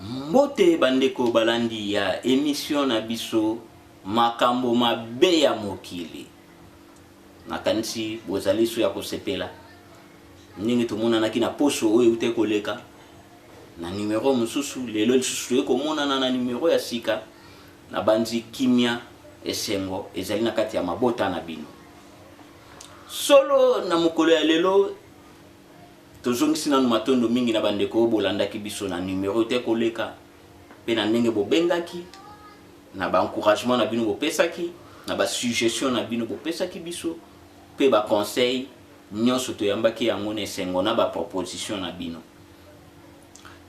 Mbote bandeko balandi ya emission na biso makambo mabe ya mokili. Nakanisi bozali so ya kosepela ndenge tomonanaki na poso oyo eutaki koleka na numero mosusu. Lelo lisusu toyei komonana na numero ya sika. Nabanzi kimia, esengo ezali na kati ya mabota na bino. Solo na mokolo ya lelo tozongisi nanu matondo mingi na bandeko oyo bolandaki biso na numero te koleka mpe na ndenge bobengaki na ba encouragement na bino bopesaki na ba suggestion na bino bopesaki biso mpe ba conseil nyonso toyambaki yango na esengo na ba proposition na bino.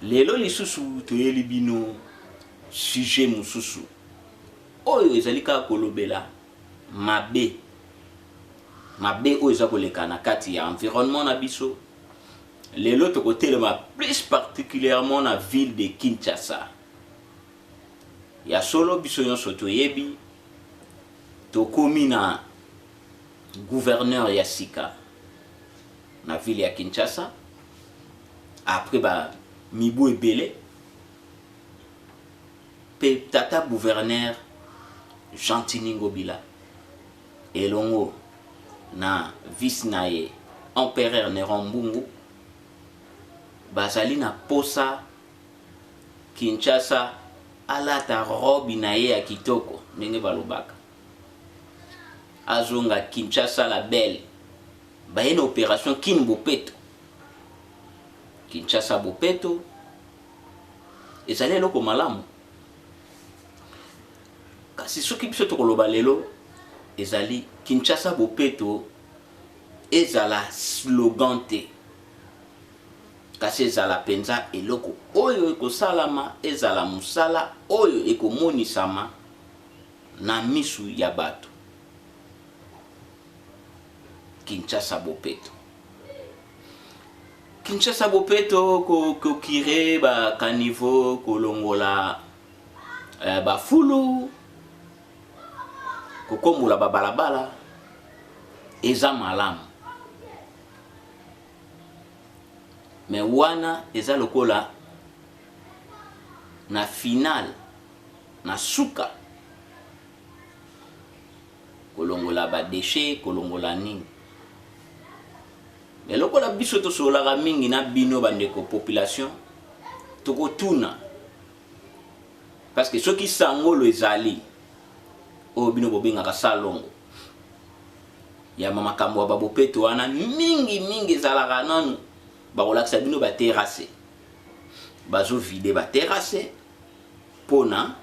Lelo lisusu toyeli bino sujet mosusu oyo ezali kaka kolobela mabe mabe oyo eza koleka na kati ya environnement na biso. Lelo tokotelema plus particulièrement na ville de Kinshasa. Ya solo biso nyonso toyebi tokomi na gouverneur ya sika na ville ya Kinshasa après ba mibu ebele pe tata gouverneur Gentiny Ngobila elongo na vice na ye Empereur Neron Mbungu bazali na posa Kinshasa alata robe na ye ya kitoko ndenge balobaka azonga Kinshasa la belle. Baye na operation Kin Bopeto. Kinshasa Bopeto ezali eloko malamu, kasi soki biso tokoloba lelo ezali Kinshasa Bopeto ezala slogan te, kasi ezala mpenza eloko oyo ekosalama, ezala mosala oyo ekomonisama na misu ya bato. Kinshasa Bopeto. Kinshasa Bopeto ko kokire ba caniveau, kolongola ba fulu, kokombola ba balabala eza malamu. Mais wana eza lokola na finale, na suka. Kolongola ba dechets, kolongola nini. Mais lokola biso tosololaka mingi na bino bandeko population, tokotuna parce que soki sangolo ezali oyo bino bobengaka salongo ya makambo ya babopeto wana mingi mingi ezalaka nanu bakolakisa bino ba terrasse, bazo vide ba terrasse pona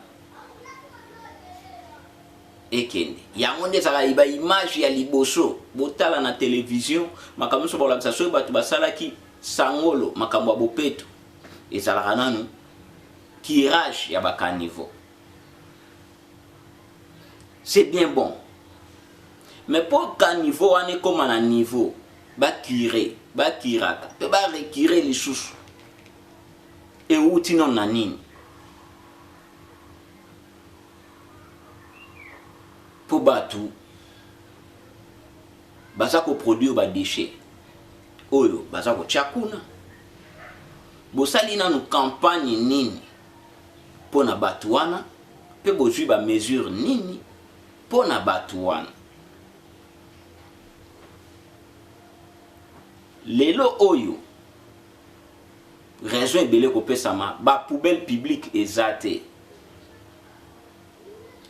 ekende. Yango nde ezalaka ba image ya liboso botala na television, makambo nyonso bakolakisa soki bato basalaki sangolo makambo ya bopeto ezalaka nanu curage ya ba caniveau. C'est bien bon, mais po caniveau wana ekoma na niveau ba cure, ba curaka pe ba recure lisusu, ewuti nano na nini? Po batu baza ko produire ba dechets oyo baza kotia kuna. Bosali nanu campagne nini pona batu wana pe bozui ba mesures nini pona batu wana? Lelo oyo raison ebele kopesama ba poubelle publique eza te.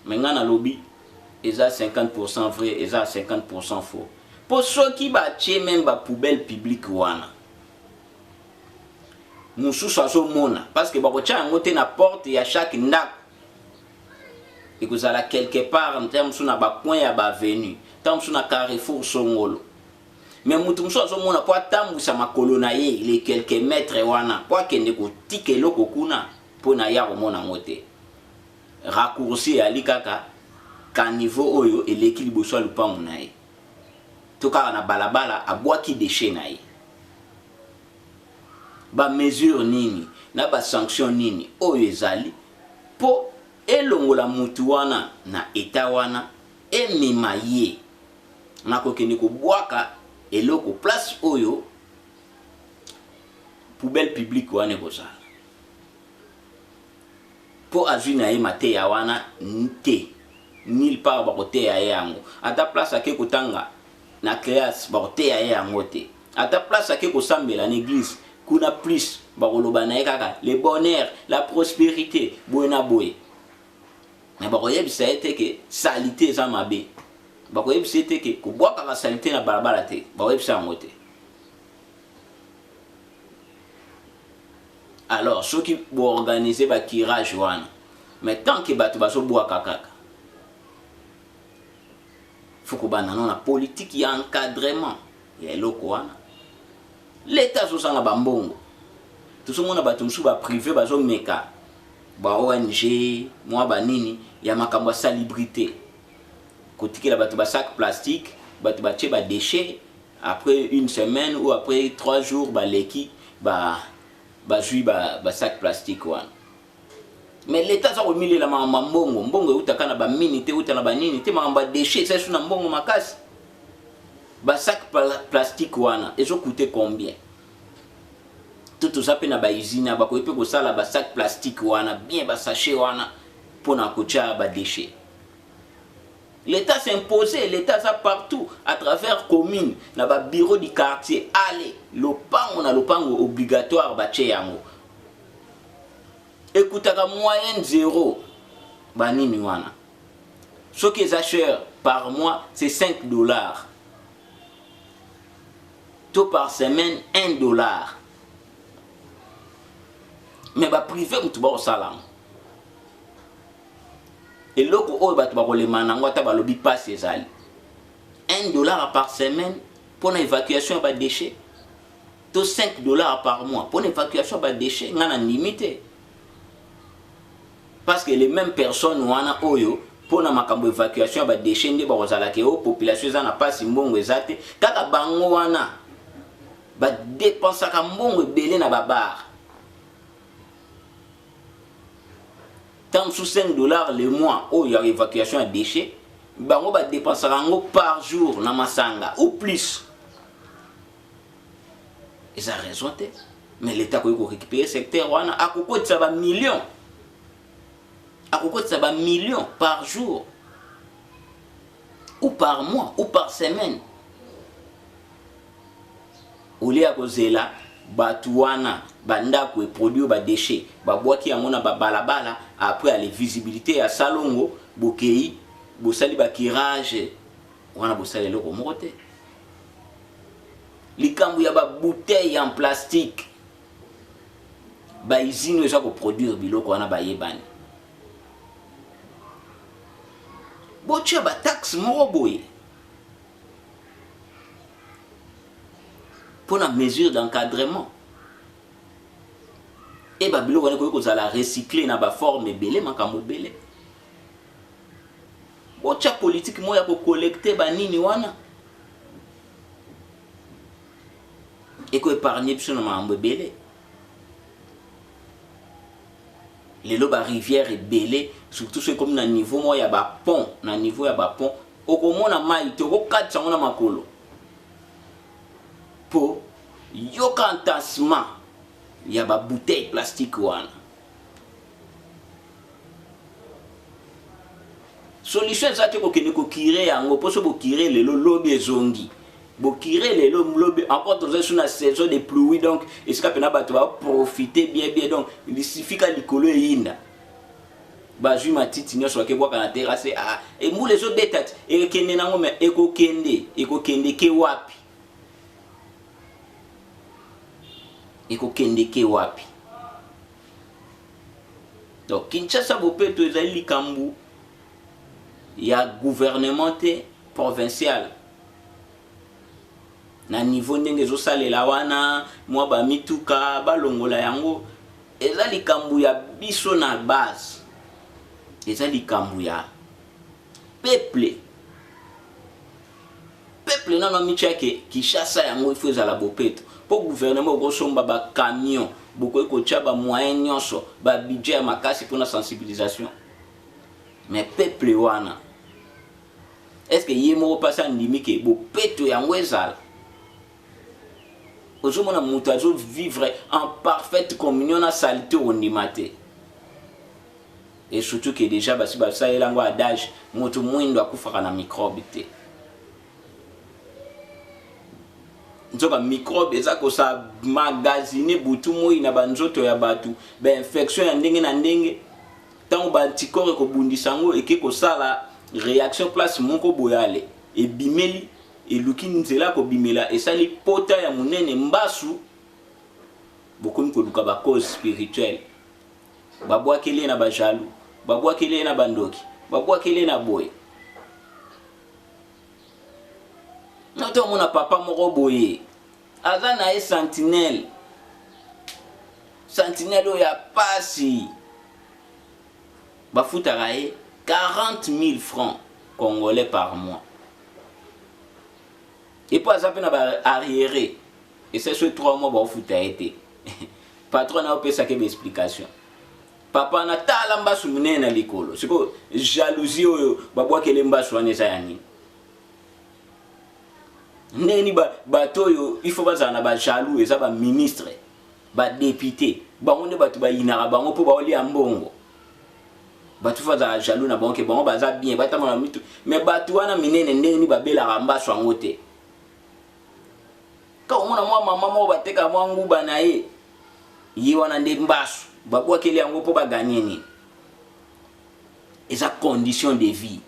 Mais nga nalobi eza 50% vrai, eza 50% faux. Po soki batie meme ba poubelle publique wana, mosusu azomona parce que bakotia yango te na porte ya chaque ndako, ekozala quelque part ntango mosusu na ba coin ya ba avenue, ntango mosusu na carrefour songolo. Mais moto mosusu azomona po atambwisa makolo na ye les quelques mètres wana po akende kotika eloko kuna po na ye akomona yango te. Raccourci eyali kaka caniveau oyo eleki liboso ya lupangu na ye to kaka na balabala abwaki dechet na ye. Ba mesures nini na ba sanctions nini oyo ezali po elongola mutu wana na etat wana emema ye na kokende kobwaka eloko place oyo poubelle publique wana ekozala. Mpo azwi na ye mateya wana te. Nulle part bakoteya ye yango. Ata place ake kotanga na classe bakoteya ye yango te. Ata place ake kosambela na eglise kuna plus bakoloba na ye kaka le bonheur, la prosperite, boye na boye. Mais bakoyebisa ye te ke salite eza mabe. Bakoyebisa ye te ke kobwakaka salite na balabala te. Bakoyebisa yango te. Alors soki bo organiser ba curage wana mais tant que bato bazobwaka kaka faut kobanda no na politique ya encadrement ya eloko wana. L'État azozanga bambongo, tozomona bato mosusu ba privé bazomeka ba ONG mwa banini ya makambo ya salubrité, kotikela bato ba sac plastique, bato batie ba déchets, après une semaine ou après 3 jours baleki bazwi ba sac plastique wana. Mais l'État aza komilela makambo ya mbongo. Mbongo eutaka na bamini te, euta na banini te. Makambo ya déchet eza su na mbongo makasi. Basac plastique wana ezocoûter combien? To toza mpe na bausine, bakoki mpe kosala basac plastique wana bien, basachet wana mpona kotia badéchet. L'État s'impose, l'État aza partout à travers commune, na babureau du quartier. Ale lopango na lopango obligatoire batie yango, ekutaka moyenne zéro. Banini wana soki eza cher, par mois c'est 5 $ to par semaine 1 dollar. Mais baprivé motu bakosala yango, eloko oyo bato bakolema nango. Ata balobi mpasi ezali, 1 dollar par semaine mpona évacuation ya badéchet to 5 $ par mois mpona évacuation ya badéchet, ngai na ndimi te, parce que les mêmes personnes wana oyo mpona makambo évacuation ya badéchet nde bakozalaka oyo population eza na mpasi, mbongo eza te. Kaka bango wana badépensaka mbongo ebele na babar. Ntango mosusu 5 $ le mois oyo ya évacuation ya déchet, bango badépensaka yango par jour na masanga ou plus. Eza raison te. Mais l'État akoki korécupérer secteur wana, akokotisa bamillion, akokotisa bamillion par jour ou par mois ou par semaine, au lieu ya kozela bato wana bandako eproduire badéchet, babwaki yango na babalabala. Après ale visibilité ya salongo, bokei bosali bacurage wana, bosali eloko moko te. Likambo ya babouteille en plastique, bausine oyo eza koproduire biloko wana bayebani. Botia bataxe moko boye mpona mesure d'encadrement e babiloko wana ekoki kozala recyclé na baforme ebele, makambo ebele. Botya politike moko ya kocollecter banini wana, ekoépargner biso na makambo ebele. Lelo barivière ebele, surtout soki ekomi na niveau moko ya bapont, na niveau ya bapont okomona mai te, okokatisa yango na makolo mpo yoka entassement ya babouteille plastique wana. Solution eza te kokende kocurer yango, mpo so bocurer lelo, lobi ezongi, bocurer lelo, lobi encore. Toza su na saison de pluie, donc esika mpena bato baprofite bien bien. Donc lisifika likolo eyinda, bazwi matiti nyonso bakebwaka na terrasse. Ah, embula ezobeta ti ekende nango, me ekokende, ekokende ke wapi? Ekokende ke wapi? Donc Kinshasa bopeto ezali likambo ya gouvernement te provincial na niveau ndenge ezosalela wana mwa bamituka balongola yango. Eza likambo ya biso na base, eza likambo ya peuple. Peuple nano amitiake Kinshasa yango ifo ezala bopeto, mpo gouvernement okosomba bacamion, bokoki kotia bamoyen nyonso, babudget ya makasi mpona sensibilisation, mais peuple wana, est ce que ye moko mpasi andimi ke bopeto yango ezala? Ozomona moto azovivre en parfaite communion na saleté, ondima te. Et surtout que déjà basi basalela yango adage, moto mwindo akufaka na microbe te. Nzoka microbe eza kosa magasine butu moi na banzoto ya bato, bainfection ya ndenge na ndenge. Ntango baanticorps ekobundisa yango, eke kosala réaction place moko boyale, ebimeli, eluki nzela kobimela, esali pota ya monene, mbasu. Bokomi koluka ba cause spirituelle, babwakeli ye na bajaloux, babwakeli ye na bandoki, babwakeli ye na boye. Nato omona papa moko boye aza na ye sentinelle, sentinelle oyo ya pasi, bafutaka ye 40 000 francs congolais par mois. Et puis aza mpe na ba arriéré, esa so 3 mois baofuta ye te. Patron na opesaki ba explication, papa na tala mbasu monene na likolo. Sikoyo jalousie oyo babwakele mbasu wana eza ya nini? Ndenge bato oyo il faut bazala na bajaloux eza baministre, badéputé, bango nde bato bayinaka bango mpo baolia mbongo. Bato faut bazala jaloux na bango ke bango baza bien, batambola mitu. Mais bato wana minene, ndenge nini babelaka mbasu yango te? Ka omona mwa mama moko bateka mwa nguba na ye, ye wana nde mbasu babwakeli yango mpo baganye nini? Eza condition de vie,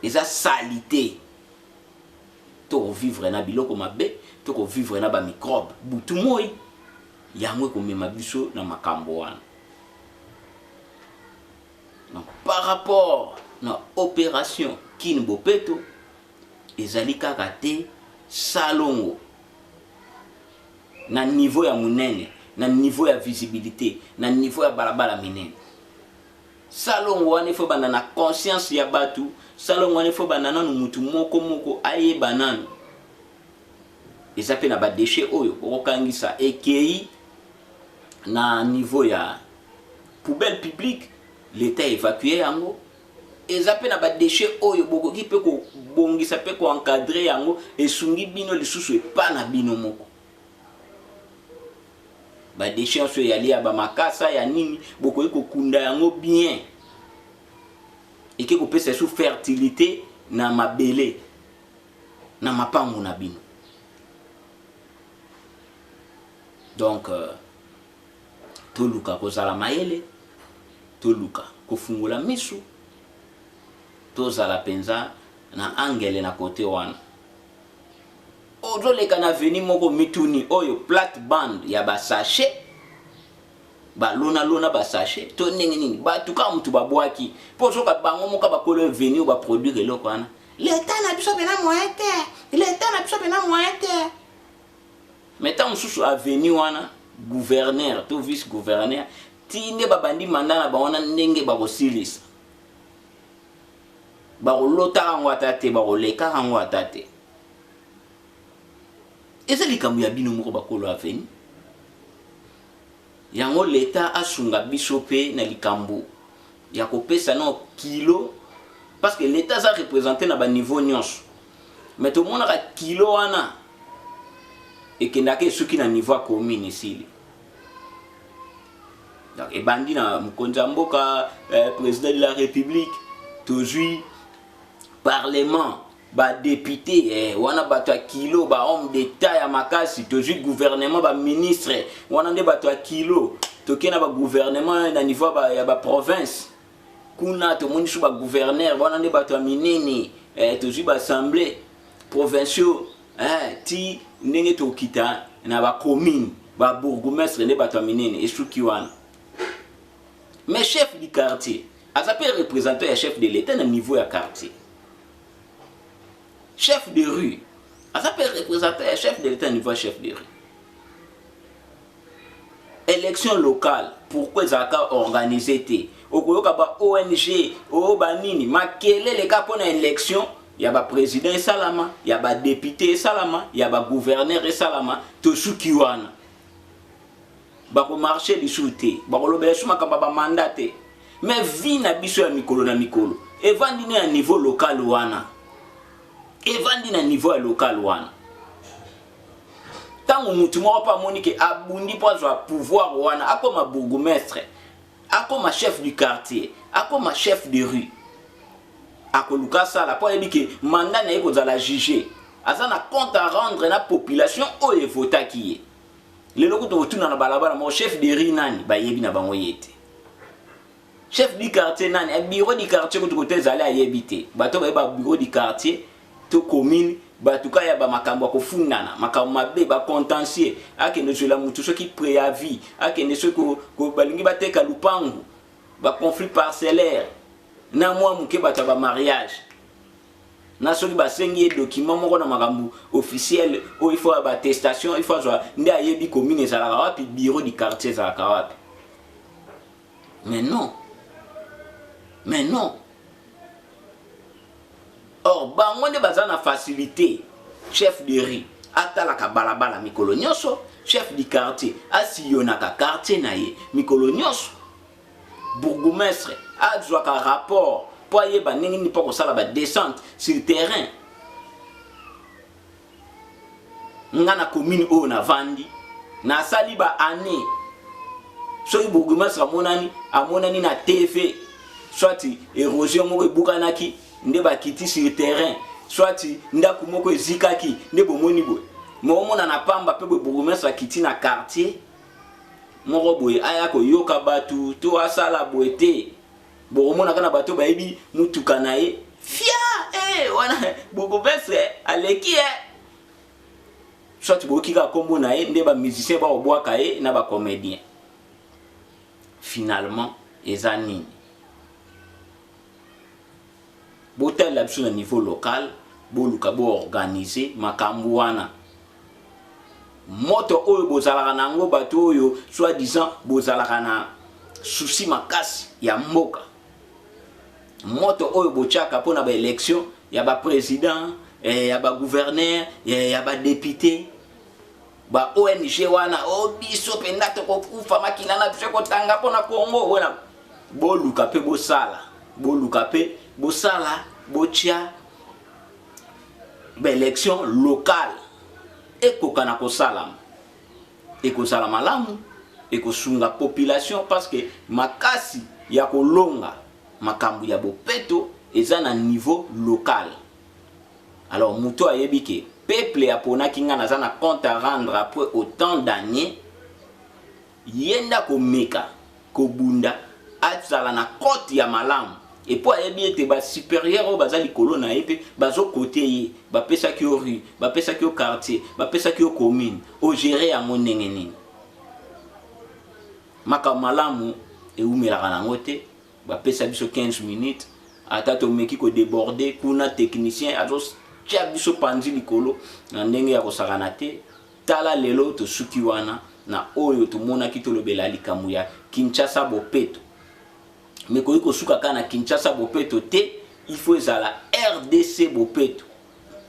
eza salité. Tokovivre na biloko mabe, tokovivre na bamicrobe butu moi, yango ekomema biso na makambo wana. Donc par rapport na opération Kin Bopeto, ezali kaka te salongo na niveau ya monene, na niveau ya visibilité, na niveau ya balabala minene. Salongo wana ifo banda na conscience ya bato. Salongo wana ifo banda nanu mutu moko moko ayeba nanu. Eza mpe na badéchets oyo okokangisa, ekei na niveau ya poubelle publique, l'État évacue yango. Eza mpe na badéchets oyo bokoki mpe kobongisa mpe koencadrer yango, esungi bino lisusu epa na bino moko. Badéchets nyonso eyali ya bamakasa ya nini, bokoki kokunda yango bien, eke kopesa esu fertilité na mabele na mapangu na bino. Donc toluka kozala mayele, toluka kofungola misu, tozala mpenza na angele na kote wana. Ozoleka na avenue moko, mituni oyo plate bande ya basachets, balonalona basachets to ndenge nini, bato kaka motu babwaki mpo ozoka bango moko bakolo avenue oyo baproduire eloko wana. Leta na biso mpena moyen te, leta na biso mpena moyen te. Mais ntango mosusu avenue wana, gouverneur to vice gouverneur ti nde babandi mandat na bango, na ndenge bakosilisa, bakolotaka yango ata te, bakolekaka yango ata te. Eza likambo ya bino moko bakolo avenue yango. Leta asunga biso mpe na likambo ya kopesa no kilo, parce que leta aza représenté na baniveau nyonso, mais tomonaka kilo wana ekendaka esuki na niveau ya commune, esili. Donc ebandi na mokonzi ya mboka, président de la République, tozwi parlement, badéputé, wana bato ya kilo, bahomme d'État ya makasi. Tozwi gouvernement, baministre, wana nde bato ya kilo. Tokei na bagouvernement na niveau ya baprovince, kuna tomoni so bagouverneur, wana nde bato ya minene. Tozwi baassemblée provinciaux, ti ndenge tokita na bacommune, babourgmestre nde bato ya minene, esuki wana. Mais chef du quartier aza mpe représentant ya chef de l'État na niveau ya quartier. Chef de rue aza mpe représentant ya chef de l'État na niveau ya chef de rue. Élection locale, pourquoi ezalaka organisé te? Okoyoka ba ONG oyo banini, makelele kaka mpo na élection ya baprésident esalama, ya badéputé esalama, ya bagouverneur esalama. Tosuki wana, bakomarcher lisusu te, bakolobela lisusu makambo ya bamandat te. Mais vie na biso ya mikolo na mikolo evandi na ya niveau local wana, evandi na niveau ya local wana. Ntango mutu moko mpo amoni ke abundi mpo azwa pouvoir wana, akoma bourgmestre. Akoma chef du quartier, akoma chef de rue, akoluka asala mpo ayebi ke mandat na ye kozala juge, aza na compte à rendre na population oyo evotaki ye. Lelo kutu kotuna na balabala moko chef de rue nani, bayebi na bango ye te. Chef du quartier nani, bureau du quartier kutu kote ezali ayebi te. Bato bayeba bureau du quartier to commune, bato ka ya ba makambo ya kofundana, makambo mabe, ba contentieux, akende zwela mutu soki préavis, akende soki balingi bateka lupangu, ba conflit parcellaire, na mwa moke bato ya ba mariage, na soki basengi ye document moko na makambo officiel oyo il faut ba attestation, il faut azwa nde ayebi commune ezalaka wapi, bureau du quartier ezalaka wapi. Mais non, mais non. Or bango nde baza na facilité. Chef de rue atalaka balabala mikolo nyonso, chef du quartier asillonnaka quartier na ye mikolo nyonso, bourgmestre azwaka rapport mpo ayeba ndenge nini mpo kosala ba descente sur terrain. Nga na commune oyo navandi, nasali ba année, soki bourgmestre amonani, amonani na TV, soit érosion moko ebukanaki nde bakiti sur terrain, soit ndako moko ezikaki nde bomoni boye, moomona na pamba mpe boye bourgmestre akiti na quartier moko boye, aya koyoka bato to asala boye te. Bokomonaka na bato bayebi mutuka na ye fia wana bourgmestre aleki ye, soit boyoki kaka nkombo na ye nde bamusicien bakobwaka ye na bacomédien. Finalement eza nini? Botalela biso na niveau local, boluka boorganize makambo wana. Moto oyo bozalaka na yango, bato oyo soi-disant bozalaka na souci makasi ya mboka, moto oyo botiaka mpona baélection ya baprésident, ya bagouverneur, ya badéputé, ba ONG wana, o biso mpenza tokokufa, makila na biso ekotanga mpona Congo wana, boluka mpe bosala, boluka mpe bosala, botia baélection locale ekoka na kosalama, ekozala malamu, ekosunga population, parce que makasi ya kolonga makambo ya bopeto eza na niveau local. Alors moto ayebi ke peuple aponaki nga, naza na compte à rendre après autant d'années, ye nde akomeka kobunda, azala na cote ya malamu. Epo ayebi ete basupérieur oyo baza likolo na ye mpe bazokote ye, bapesaki yo rue, bapesaki yo quartier, bapesaki yo commune, ogere yango ndenge nini? Makambo malamu ewumelaka nango te. Bapesa biso 15 minutes, ata tomeki kodéborde kuna, technicien azotia biso panzi likolo na ndenge ya kosakana te. Tala lelo tosuki wana na oyo tomonaki tolobela likambo ya Kinshasa bopeto. Me koki kosuka kaka na Kinshasa bopeto te, il faut ezala RDC bopeto,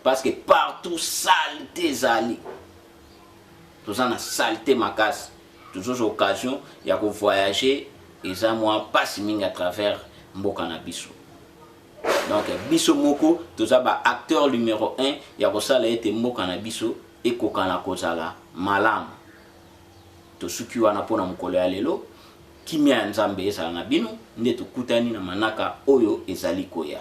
parce que partout saleté ezali, toza na saleté makasi. Tozozwa occasion ya kovoyager, eza mwa mpasi mingi à travers mboka na biso. Donc biso moko toza baacteur numéro 1 ya kosala ete mboka na biso ekoka na kozala malamu. Tosuki wana mpona mokolo ya lelo. Kimia ya Nzambe ezala na bino, nde tokutani na manaka oyo ezali koya.